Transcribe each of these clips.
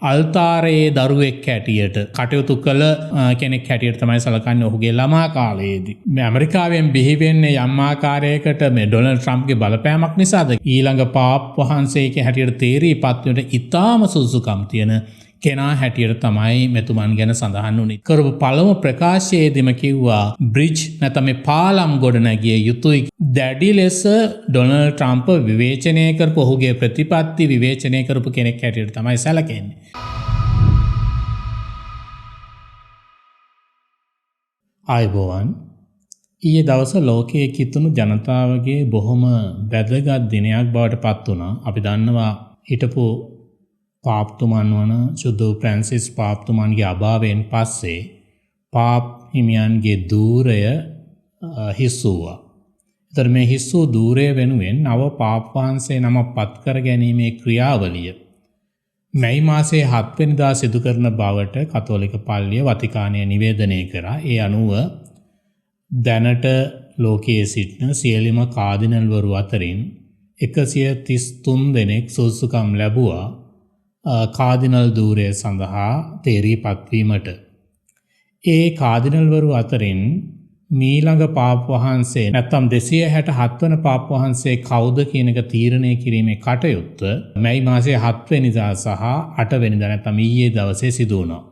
අල්තාරයේ දරුවෙක් හැටියට කටයුතු කළ කෙනෙක් හැටියට තමයි සලකන්නේ ඔහුගේ ළමා කාලයේදී. මේ ඇමරිකාවෙන් බිහි වෙන්නේ යම් ආකාරයකට මේ ඩොනල්ඩ් ට්‍රම්ප්ගේ බලපෑමක් නිසාද ඊළඟ පාප් වහන්සේගේ හැටියට තේරී පත් වෙනට ඉතාම සුදුසුකම් තියෙන කෙනා හැටියට තමයි මෙතුමන් ගැන සඳහන් වුණේ. කරපු පළමු ප්‍රකාශයේදීම කිව්වා බ්‍රිජ් නැත්නම් මේ පාලම් ගොඩනැගිය යුතුයි. දැඩි ලෙස ඩොනල්ඩ් ට්‍රම්ප් විවේචනය කරපු ඔහුගේ ප්‍රතිපත්ති විවේචනය කරපු කෙනෙක් හැටියට තමයි සැලකෙන්නේ. ආයුබෝවන්. ඊයේ දවස ලෝකයේ කිතුණු ජනතාවගේ බොහොම වැදගත් දිනයක් බවට පත් වුණා. අපි දන්නවා හිටපු පාප්තුමන් වන ශුද්ධ වූ ෆ්‍රැන්සිස් පාප්තුමන්ගේ අභාවයෙන් පස්සේ පාප් හිමියන්ගේ ධූරය හිස් වූවා. ඒතර මේ හිස් වූ ධූරය වෙනුවෙන් නව පාප් වහන්සේ නමක් පත් කර ගැනීමේ ක්‍රියාවලිය මැයි මාසයේ 7 වෙනිදා සිදු කරන බවට කතෝලික පල්ලිය වතිකානය නිවේදනය කරා. ඒ අනුව දැනට ලෝකයේ සිටින සියලුම කාදිනල්වරු අතරින් 133 දෙනෙක් සුදුසුකම් ලැබුවා කාදිනල් ධූරය සඳහා තේරී පත්වීමට. ඒ කාදිනල්වරු අතරින් මීළඟ පාප් වහන්සේ නැත්නම් 267 වන පාප් වහන්සේ කවුද කියන එක තීරණය කිරීමේ කටයුත්ත මැයි මාසයේ 7 වෙනිදා සහ 8 වෙනිදා නැත්නම් ඊයේ දවසේ සිදු වුණා.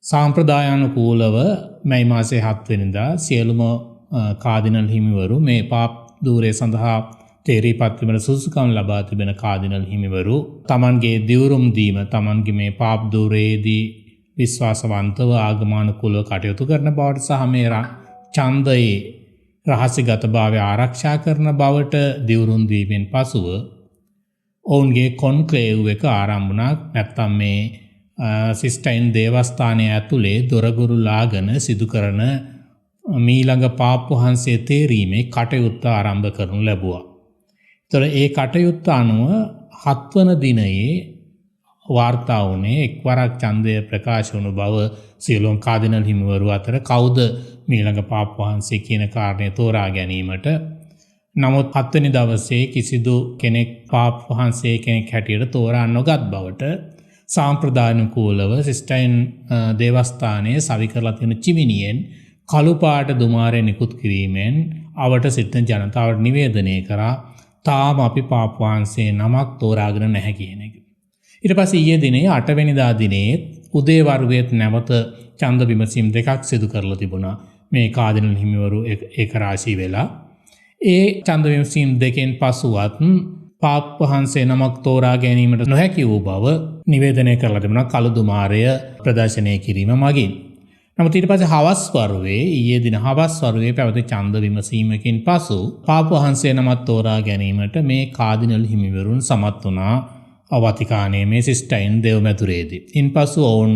සාම්ප්‍රදායානුකූලව මැයි මාසයේ 7 වෙනිදා සියලුම කාදිනල් හිමිවරු මේ පාප් ධූරය සඳහා තේරී පත්වීමට සුදුසුකම් ලබා තිබෙන කාදිනල් හිමිවරු තමන්ගේ දිවුරුම් දීම තමන්ගේ මේ පාප් ධූරයේදී විශ්වාසවන්තව ආගමානුකූලව කටයුතු කරන බවට සහ මේ ඡන්දයේ රහසිගතභාවය ආරක්ෂා කරන බවට දිවුරුම් දීමෙන් පසුව ඔවුන්ගේ කොන්ක්ලේව් එක ආරම්භ වුණා. නැත්තම් මේ සිස්ටයින් දේවස්ථානය ඇතුලේ දොරගුරුලාගෙන සිදු කරන මීළඟ පාප් වහන්සේ තේරීමේ කටයුත්ත ආරම්භ කරනු ලැබුවා. ඒතර ඒ කටයුත්ත අනුව හත්වන දිනයේ වාර්තා වුණේ එක්වරක් ඡන්දය ප්‍රකාශ වුණු බව සියලුම කාදිනල් හිමිවරු අතර කවුද මීළඟ පාප් වහන්සේ කියන කාරණය තෝරා ගැනීමට. නමුත් හත්වෙනි දවසේ කිසිදු කෙනෙක් පාප් වහන්සේ කෙනෙක් හැටියට තෝරා නොගත් බවට සාම්ප්‍රදායානුකූලව සිස්ටයින් දේවස්ථානයේ සවි කරලා තියෙන චිමිනියෙන් කළු පාට දුමාරය නිකුත් කිරීමෙන් අවට සිටින ජනතාවට නිවේදනය කරා තාම අපි පාප් වහන්සේ නමක් තෝරාගෙන නැහැ කියන එක. ඊට පස්සේ ඊයේ දිනේ 8 වෙනිදා දිනේ උදේ වරුවේත් නැවත ඡන්ද විමසීම් දෙකක් සිදු කරලා තිබුණා. මේ කාදිනල් හිමිවරු ඒකරාශී වෙලා. ඒ ඡන්ද විමසීම් දෙකෙන් පසුවත් පාප් වහන්සේ නමක් තෝරා ගැනීමට නොහැකි වූ බව නිවේදනය කරලා තිබුණා කළු දුමාරය ප්‍රදර්ශනය කිරීම මගින්. නමුත් ඊට පස්සේ හවස් වරුවේ ඊයේ දින හවස් වරුවේ පැවති ඡන්ද විමසීමකින් පසු පාප් වහන්සේ නමක් තෝරා ගැනීමට මේ කාදිනල් හිමිවරුන් සමත් වුණා වතිකානයේ මේ සිස්ටයින් දෙව්මැදුරේදී. ඉන්පසු ඔවුන්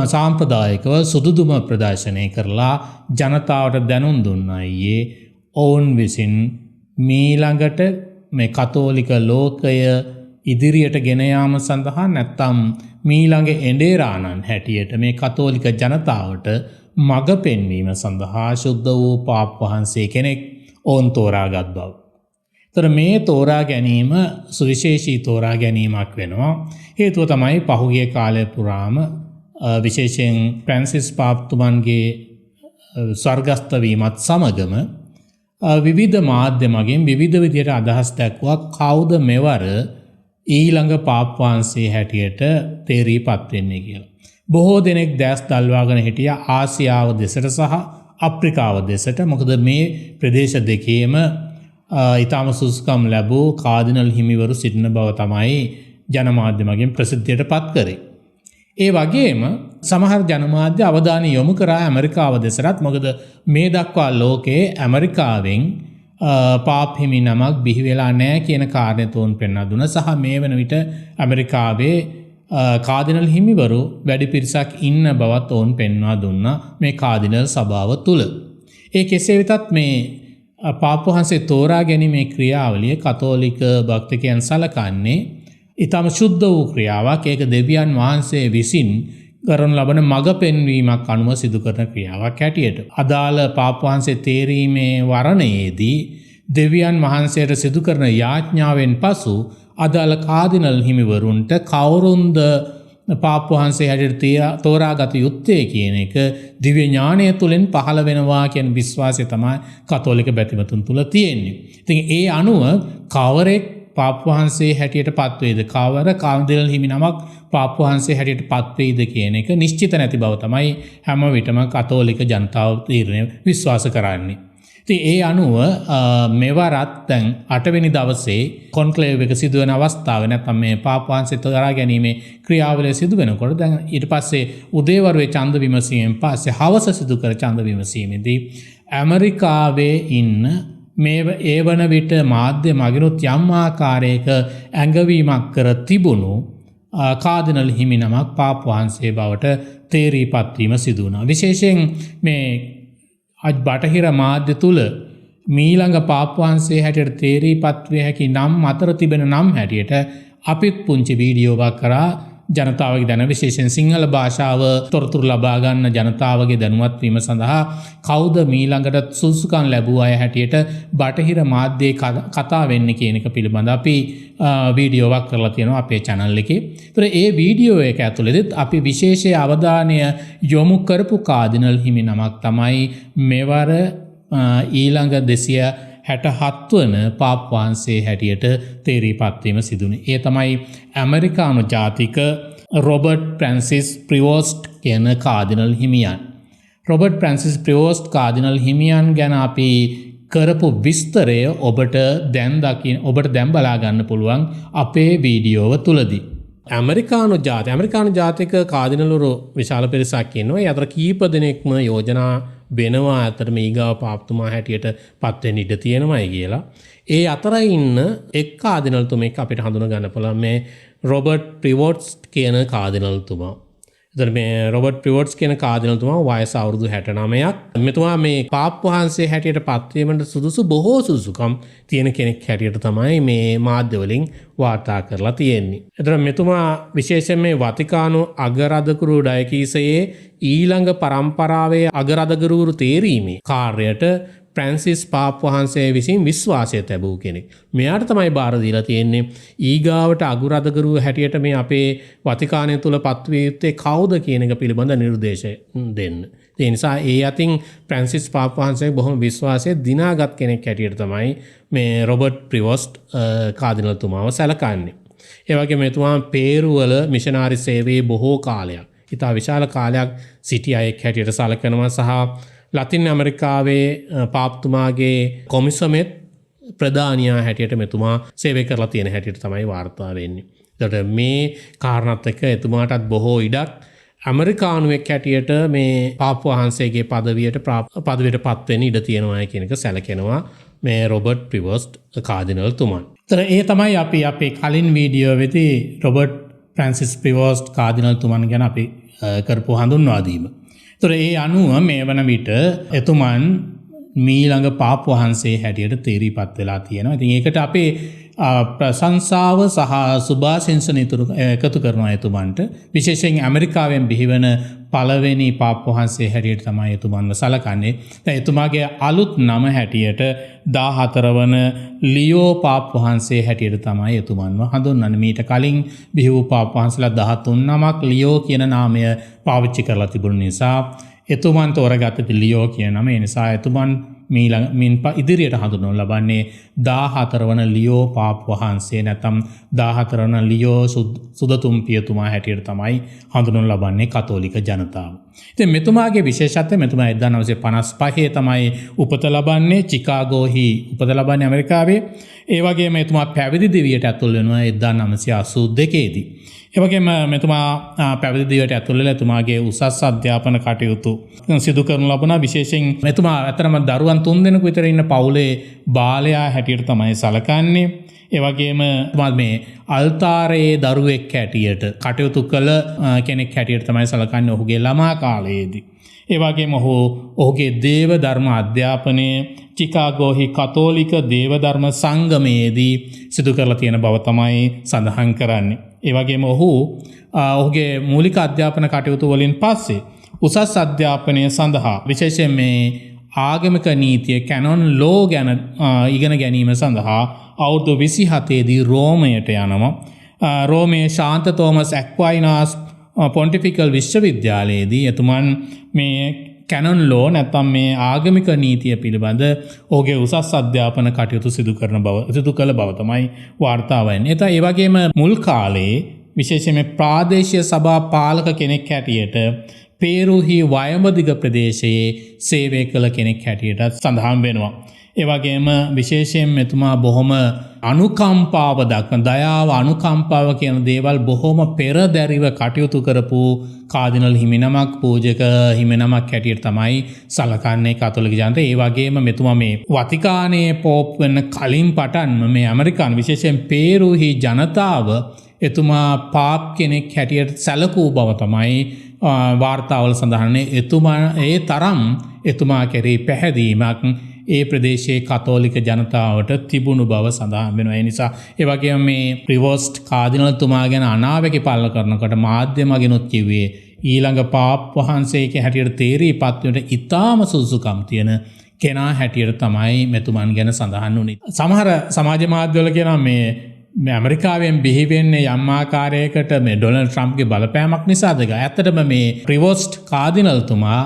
සාම්ප්‍රදායිකව සුදුදුම ප්‍රදර්ශනය කරලා ජනතාවට දැනුම් දුන්නා ඊයේ ඔවුන් විසින් මීළඟට මේ කතෝලික ලෝකය ඉදිරියට ගෙන යාම සඳහා නැත්තම් මීළඟ එඬේරාණන් හැටියට මේ කතෝලික ජනතාවට මඟ පෙන්වීම සඳහා ශුද්ධ වූ පාප් වහන්සේ කෙනෙක් ඔවුන් තෝරාගත් බව. ඒතර මේ තෝරා ගැනීම සුවිශේෂී තෝරා ගැනීමක් වෙනවා. හේතුව තමයි පහුගිය කාලය පුරාම විශේෂයෙන් ෆ්‍රැන්සිස් පාප්තුමන්ගේ ස්වර්ගස්ථ වීමත් සමගම විවිධ මාධ්‍ය මගින් විවිධ විදියට අදහස් දැක්වුවා කවුද මෙවර ඊළඟ පාප් වහන්සේ හැටියට තේරී පත් වෙන්නේ කියලා. බොහෝ දෙනෙක් දැස් දල්වාගෙන හිටියා ආසියාව දෙසට සහ අප්‍රිකාව දෙසට. මොකද මේ ප්‍රදේශ දෙකේම ඊටම සුදුසුකම් ලැබූ කාදිනල් හිමිවරු සිටින බව තමයි ජනමාධ්‍ය මගින් ප්‍රසිද්ධියට පත් කරේ. ඒ වගේම සමහර ජනමාධ්‍ය අවධානය යොමු කරා ඇමරිකාව දෙසටත්. මොකද මේ දක්වා ලෝකයේ ඇමරිකාවෙන් පාප් හිමි නමක් බිහි වෙලා නෑ කියන කාරණය තෝන් පෙන්වා දුන්නා. සහ මේ වන විට ඇමරිකාවේ කාදිනල් හිමිවරු වැඩි පිරිසක් ඉන්න බවත් ඔවුන් පෙන්වා දුන්නා මේ කාදිනල් සභාව තුළ. ඒ කෙසේ වෙතත් මේ පාප් වහන්සේ තෝරා ගැනීමේ ක්‍රියාවලිය කතෝලික භක්තිකයන් සලකන්නේ ඊටම ශුද්ධ වූ ක්‍රියාවක්. ඒක දෙවියන් වහන්සේ විසින් කරනු ලබන මඟ පෙන්වීමක් අනුව සිදු කරන ක්‍රියාවක් හැටියට. අදාළ පාප් වහන්සේ තේරීමේ වරණයේදී දෙවියන් වහන්සේට සිදු කරන යාඥාවෙන් පසු අදාළ කාදිනල් හිමිවරුන්ට කවුරුන්ද පාප් වහන්සේ හැටියට තෝරාගත යුත්තේ කියන එක දිව්‍ය ඥානය තුළින් පහළ වෙනවා කියන විශ්වාසය තමයි කතෝලික බැතිමතුන් තුළ තියෙන්නේ. ඉතින් ඒ අනුව කවරෙක් පාප් වහන්සේ හැටියට පත්වේද, කවර කාර්දිනල් හිමි නමක් පාප් වහන්සේ හැටියට පත්වේද කියන එක නිශ්චිත නැති බව තමයි හැම විටම කතෝලික ජනතාව තීරණය විශ්වාස කරන්නේ. ඉතින් ඒ අනුව මෙවරත් දැන් 8වෙනි දවසේ කොන්ක්ලේව් එක සිදුවන අවස්ථාව නැත්නම් මේ පාප් වහන්සේ තෝරා ගැනීමේ ක්‍රියාවලිය සිදු වෙනකොට දැන් ඊට පස්සේ උදේවරුේ ඡන්ද විමසීමෙන් පස්සේ හවස සිදු කර ඡන්ද විමසීමේදී ඇමරිකාවේ ඉන්න මේ ඒ වන විට මාධ්‍ය මගිනුත් යම් ආකාරයක ඇඟවීමක් කර තිබුණු කාදිනල් හිමි නමක් පාප් වහන්සේ බවට තේරීපත් වීම සිදු වුණා. විශේෂයෙන් මේ බටහිර මාධ්‍ය තුල මීළඟ පාප් වහන්සේ හැටියට තේරීපත් විය හැකි නම් අතර තිබෙන නම් හැටියට අපිත් පුංචි වීඩියෝවක් කරා ජනතාවගේ දැන විශේෂයෙන් සිංහල භාෂාව තොරතුරු ලබා ගන්න ජනතාවගේ දැනුවත් වීම සඳහා කවුද මීළඟට සුදුසුකම් ලැබුව අය හැටියට බටහිර මාධ්‍යයේ කතා වෙන්නේ කියන එක පිළිබඳ අපි වීඩියෝවක් කරලා තියෙනවා අපේ channel එකේ. ඒතර ඒ වීඩියෝ එක ඇතුළතෙත් අපි විශේෂ අවධානය යොමු කරපු කාදිනල් හිමි නමක් තමයි මෙවර ඊළඟ 267 වන පාප් වහන්සේ හැටියට තේරීපත් වීම සිදුවුණේ. ඒ තමයි ඇමරිකානු ජාතික රොබර්ට් ෆ්‍රැන්සිස් ප්‍රිවෝස්ට් කියන කාදිනල් හිමියන්. රොබර්ට් ෆ්‍රැන්සිස් ප්‍රිවෝස්ට් කාදිනල් හිමියන් ගැන අපි කරපු විස්තරය ඔබට දැන් දකින්න, ඔබට දැන් බලා ගන්න පුළුවන් අපේ වීඩියෝව තුලදී. ඇමරිකානු ජාතික කාදිනල්වරු විශාල පිරිසක් ඉන්නවා. ඒ අතර කීප දෙනෙක්ම යෝජනා වෙනවා ඇත්තටම ඊගාව පාප්තුමා හැටියට පත් වෙන්න ඉඩ තියෙනවයි කියලා. ඒ අතර ඉන්න එක් කාදිනල්තුමෙක් අපිට හඳුන ගන්න පුළුවන් මේ රොබර්ට් ප්‍රිවෝට්ස් කියන කාදිනල්තුමා. එතකොට මේ රොබර්ට් ප්‍රිවෝට්ස් කියන කාදිනල්තුමා වයස අවුරුදු 69ක්. මෙතුමා මේ පාප් වහන්සේ හැටියට පත්වීමට සුදුසු බොහෝ සුදුසුකම් තියෙන කෙනෙක් හැටියට තමයි මේ මාධ්‍ය වලින් වාර්තා කරලා තියෙන්නේ. එතකොට මෙතුමා විශේෂයෙන් මේ වතිකානු අගරදගුරු ඩයකීසයේ ඊළඟ පරම්පරාවේ අගරදගුරුවරු තේරීමේ කාර්යයට ෆ්‍රැන්සිස් පාප් වහන්සේ විසින් විශ්වාසය තැබූ කෙනෙක්. මෙයාට තමයි බාර දීලා තියෙන්නේ ඊගාවට අගුරදගුරුව හැටියට මේ අපේ වතිකානය තුල පත්විය යුත්තේ කවුද කියන එක පිළිබඳ නිර්දේශ දෙන්න. ඒ නිසා ඒ අතින් ෆ්‍රැන්සිස් පාප් වහන්සේ බොහොම විශ්වාසය දිනාගත් කෙනෙක් හැටියට තමයි මේ රොබර්ට් ප්‍රිවොස්ට් කාදිනල්තුමාව සැලකන්නේ. ඒ වගේම මෙතුමා පේරුවල මිෂනාරි සේවයේ බොහෝ කාලයක්, ඉතා විශාල කාලයක් සිටි අයෙක් හැටියට සැලකනවා සහ ලතින් ඇමරිකාවේ පාප්තුමාගේ කොමිසමෙත් ප්‍රධානියා හැටියට මෙතුමා සේවය කරලා තියෙන හැටියට තමයි වාර්තා වෙන්නේ. එතකොට මේ කාරණාත් එක්ක එතුමාටත් බොහෝ ඉඩක් ඇමරිකානුවෙක් හැටියට මේ පාප් වහන්සේගේ පදවියට පත් වෙන්න ඉඩ තියෙනවා කියන එක සැලකෙනවා මේ රොබර්ට් ප්‍රිවොස්ට් කාදිනල් තුමන්. එතකොට ඒ තමයි අපි අපේ කලින් වීඩියෝ වෙදී රොබර්ට් ෆ්‍රැන්සිස් ප්‍රිවොස්ට් කාදිනල් තුමන් ගැන අපි කරපු හඳුන්වා දීම. එතකොට ඒ අනුව මේ වන විට එතුමන් මීළඟ පාප් වහන්සේ හැටියට තේරීපත් වෙලා තියෙනවා. ඉතින් ඒකට අපේ ප්‍රශංසාව සහ සුභාශිංසන එකතු කරනවා එතුමන්ට. විශේෂයෙන් ඇමරිකාවෙන් බිහිවන පළවෙනි පාප් වහන්සේ හැටියට තමයි එතුමන්ව සලකන්නේ. දැන් එතුමාගේ අලුත් නම හැටියට 14 වන ලියෝ පාප් වහන්සේ හැටියට තමයි එතුමන්ව හඳුන්වන්නේ. මීට කලින් බිහි වූ පාප් වහන්සේලා 13 නමක් ලියෝ කියන නාමය පාවිච්චි කරලා තිබුණු නිසා එතුමන් තෝරගත්තේ ලියෝ කියන නම. ඒ නිසා එතුමන් මින් ඉදිරියට හඳුන්වනු ලබන්නේ 14 වන ලියෝ පාප් වහන්සේ නැත්නම් 14 වන ලියෝ සුදතුම් පියතුමා හැටියට තමයි හඳුන්වනු ලබන්නේ කතෝලික ජනතාව. ඉතින් මෙතුමාගේ විශේෂත්වය මෙතුමා 1955 තමයි උපත ලබන්නේ, චිකාගෝහි උපත ලබන්නේ ඇමරිකාවේ. ඒ වගේම එතුමා පැවිදි දිවියට ඇතුල් වෙනවා 1982. ඒ වගේම මෙතුමා පැවිදි දිවියට ඇතුල් වෙලා එතුමාගේ උසස් අධ්‍යාපන කටයුතු සිදු කරනු ලබනවා. විශේෂයෙන් මෙතුමා ඇත්තටම දරුවන් 3 දෙනෙකු විතර ඉන්න පවුලේ බාලයා හැටියට තමයි සලකන්නේ. ඒ වගේම එතුමා මේ අල්තාරයේ දරුවෙක් හැටියට කටයුතු කළ කෙනෙක් හැටියට තමයි සලකන්නේ ඔහුගේ ළමා කාලයේදී. ඒ වගේම ඔහුගේ දේව ධර්ම අධ්‍යාපනය චිකාගෝහි කතෝලික දේව ධර්ම සංගමයේදී සිදු කරලා තියෙන බව තමයි සඳහන් කරන්නේ. ඒ වගේම ඔහුගේ මූලික අධ්‍යාපන කටයුතු වලින් පස්සේ උසස් අධ්‍යාපනය සඳහා විශේෂයෙන් මේ ආගමික නීතිය කැනොන් ලෝ ගැන ඉගෙන ගැනීම සඳහා අවුරුදු 27 දී රෝමයට යනවා. රෝමයේ ශාන්ත තෝමස් ඇක්වයිනාස් පොන්ටිෆිකල් විශ්වවිද්‍යාලයේදී එතුමන් මේ කැනන් ලෝ නැත්නම් මේ ආගමික නීතිය පිළිබඳ ඔහුගේ උසස් අධ්‍යාපන කටයුතු සිදු කරන බව සිදු කළ බව තමයි වාර්තා වෙන්නේ. ඒ වගේම මුල් කාලේ විශේෂයෙන්ම ප්‍රාදේශීය සභා පාලක කෙනෙක් හැටියට පේරුහි වයඹදිග ප්‍රදේශයේ සේවය කළ කෙනෙක් හැටියටත් සඳහන් වෙනවා. ඒ වගේම විශේෂයෙන් මෙතුමා බොහොම අනුකම්පාව දක්වන දයාව අනුකම්පාව කියන දේවල් බොහොම පෙරදැරිව කටයුතු කරපු කාදිනල් හිමිනමක් පූජක හිමිනමක් හැටියට තමයි සලකන්නේ කතෝලික ජනතාව. ඒ වගේම මෙතුමා මේ වතිකානයේ පෝප් වෙන්න කලින් පටන්ම මේ ඇමරිකානු විශේෂයෙන් පේරුහි ජනතාව එතුමා පාප් කෙනෙක් හැටියට සැලකූ බව තමයි වාර්තාවල සඳහන් වෙන්නේ. එතුමා ඒ තරම් එතුමා කෙරෙහි පැහැදීමක් ඒ ප්‍රදේශයේ කතෝලික ජනතාවට තිබුණු බව සඳහන් වෙනවා. ඒ නිසා ඒ වගේම මේ ප්‍රිවොස්ට් කාදිනල්තුමා ගැන අනාවැකි පළ කරනකොට මාධ්‍ය මගිනුත් කිව්වේ ඊළඟ පාප් වහන්සේගේ හැටියට තේරීපත් වීමට ඉතාම සුදුසුකම් තියෙන කෙනා හැටියට තමයි මෙතුමන් ගැන සඳහන් වුණේ. සමහර සමාජ මාධ්‍යවල කියනවා මේ ඇමරිකාවෙන් බිහි වෙන්නේ යම් ආකාරයකට මේ ඩොනල්ඩ් ට්‍රම්ප්ගේ බලපෑමක් නිසාද කියලා. ඇත්තටම මේ ප්‍රිවොස්ට් කාදිනල්තුමා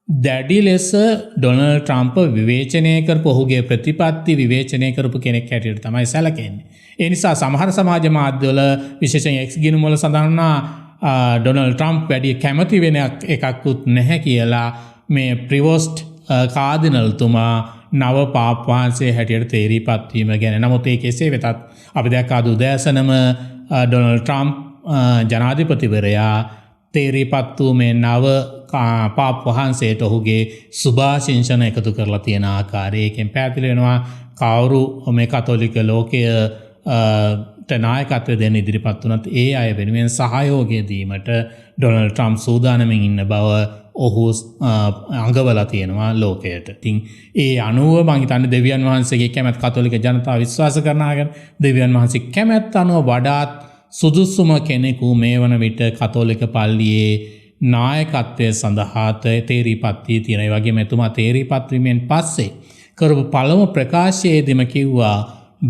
දැඩි ලෙස ඩොනල්ඩ් ට්‍රම්ප් විවේචනය කරපු ඔහුගේ ප්‍රතිපත්ති විවේචනය කරපු කෙනෙක් හැටියට තමයි සැලකෙන්නේ. ඒ නිසා සමහර සමාජ මාධ්‍යවල විශේෂයෙන් එක්ස් ගිණුම් වල සඳහන් වුණා ඩොනල්ඩ් ට්‍රම්ප් වැඩි කැමති වෙන එකක්කුත් නැහැ කියලා මේ ප්‍රිවොස්ට් කාදිනල්තුමා නව පාප් වහන්සේ හැටියට තේරීපත් වීම ගැන. නමුත් ඒ කෙසේ වෙතත් අපි දැක්කා අද උදෑසනම ඩොනල්ඩ් ට්‍රම්ප් ජනාධිපතිවරයා තේරීපත් වූ මේ නව පාප් වහන්සේට ඔහුගේ සුභාශිංසන එකතු කරලා තියෙන ආකාරය. ඒකෙන් පැහැදිලි වෙනවා කවුරු මේ කතෝලික ලෝකය නායකත්වය දෙන්න ඉදිරිපත් වුණත් ඒ අය වෙනුවෙන් සහයෝගය දීමට ඩොනල්ඩ් ට්‍රම්ප් සූදානමින් ඉන්න බව ඔහු අඟවලා තියෙනවා ලෝකයට. ඉතින් ඒ අනුව මං හිතන්නේ දෙවියන් වහන්සේගේ කැමැත්ත කතෝලික ජනතාව විශ්වාස කරන ආකාරයට දෙවියන් වහන්සේ කැමැත්ත අනුව වඩාත් සුදුසුම කෙනෙකු මේ වන විට කතෝලික පල්ලියේ නායකත්වය සඳහා තේරීපත් වී තියෙනවා. ඒ වගේම එතුමා තේරීපත් වීමෙන් පස්සේ කරපු පළමු ප්‍රකාශයේදීම කිව්වා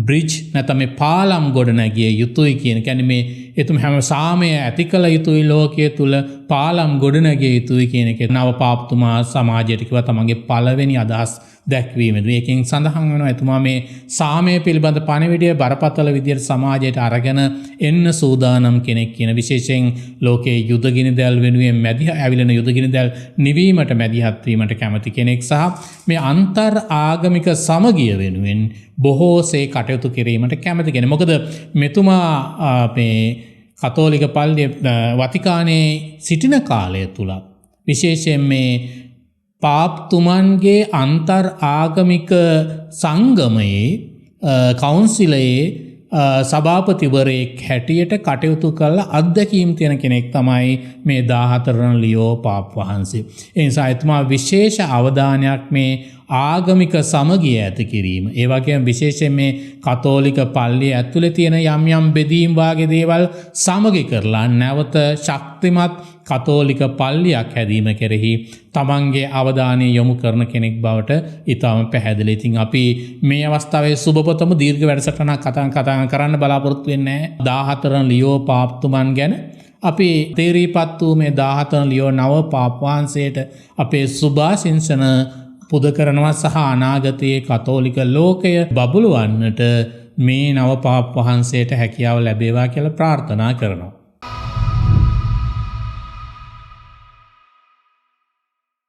බ්‍රිජ් නැත්නම් මේ පාලම් ගොඩ නැගිය යුතුයි කියන. කියන්නේ මේ එතුම හැම සාමය ඇති කළ යුතුයි ලෝකයේ තුල පාලම් ගොඩ නැගිය යුතුයි කියන එක නව පාප්තුමා සමාජයට කිව්වා තමන්ගේ පළවෙනි අදහස් දැක්වීමේදී. ඒකෙන් සඳහන් වෙනවා එතුමා මේ සාමය පිළිබඳ පණිවිඩය බරපතල විදියට සමාජයට අරගෙන එන්න සූදානම් කෙනෙක් කියන. විශේෂයෙන් ලෝකයේ යුදගිනි දැල් වෙනුවෙන් ඇවිලෙන යුදගිනි දැල් නිවීමට මැදිහත් වීමට කැමති කෙනෙක් සහ මේ අන්තර් ආගමික සමගිය වෙනුවෙන් බොහෝසේ කටයුතු කිරීමට කැමති කෙනෙක්. මොකද මෙතුමා මේ කතෝලික පල්ලිය වතිකානයේ සිටින කාලය තුල විශේෂයෙන් මේ පාප්තුමන්ගේ අන්තර් ආගමික සංගමයේ කවුන්සිලයේ සභාපතිවරයෙක් හැටියට කටයුතු කළ අත්දැකීම් තියෙන කෙනෙක් තමයි මේ 14 වන ලියෝ පාප් වහන්සේ. ඒ නිසා එතුමා විශේෂ අවධානයක් මේ ආගමික සමගිය ඇති කිරීම, ඒ වගේම විශේෂයෙන් මේ කතෝලික පල්ලිය ඇතුලේ තියෙන යම් යම් බෙදීම් වාගේ දේවල් සමගි කරලා නැවත ශක්තිමත් කතෝලික පල්ලියක් හැදීම කෙරෙහි තමන්ගේ අවධානය යොමු කරන කෙනෙක් බවට ඉතාම පැහැදිලි. ඉතින් අපි මේ අවස්ථාවේ සුබපොතම දීර්ඝ වැඩසටහනක් කතා කරන්න බලාපොරොත්තු වෙන්නේ නැහැ. 14 වන ලියෝ පාප්තුමන් ගැන අපි තේරීපත් වූ මේ 14 වන ලියෝ නව පාප් වහන්සේට අපේ සුභාශිංසන පුද කරනවා සහ අනාගතයේ කතෝලික ලෝකය බබළුවන්නට මේ නව පාප් වහන්සේට හැකියාව ලැබේවා කියලා ප්‍රාර්ථනා කරනවා.